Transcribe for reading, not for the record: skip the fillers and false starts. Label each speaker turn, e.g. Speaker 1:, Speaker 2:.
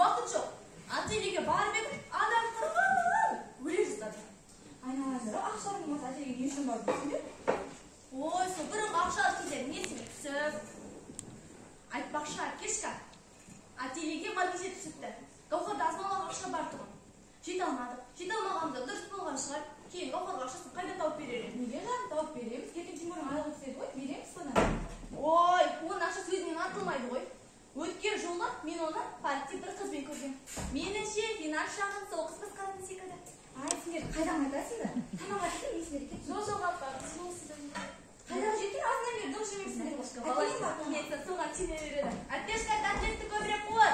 Speaker 1: Уақыт жоқ. Ательеге барып едім, адам қырғын. Өле жаздады.
Speaker 2: Айналайындар, ақшаның болмаса ательеге не үшін барып жүрсіңдер?
Speaker 1: Ой, сол бұрынғы ақшалы кездерім есіме түсіп. Айтпақшы, әпкешка, ательеге маркизет түсіпті. Гауһарда аз-маз ақша бар тұғын. Жете алмадық. Жете алмағанымыз да дұрыс болған шығар. Кейін Гауһарға ақшасын қайдан тауып берер едім?
Speaker 2: Неге, жаным, тауып береміз. Ертең Тимурдың айлығы түседі ғой, береміз содан.
Speaker 1: Ой, оның ақшасы өзінен артылмайды ғой. Өткен жолы мен оны паркте бір қызбен көргем. Меніңше, финанс жағын сол қыз басқаратын секілді.
Speaker 2: Ай, сендер қайдан айтасыңдар? Тамақ әкелсін, не сендер кетсін.
Speaker 1: Жоқ, жоқ, апа, сұлусыздар.
Speaker 2: Қайдағы жеткен, азынан бері дым жемепсіңдер ғой.
Speaker 1: Баласы соған сене береді. Әпкешка, котлетті көбірек қой.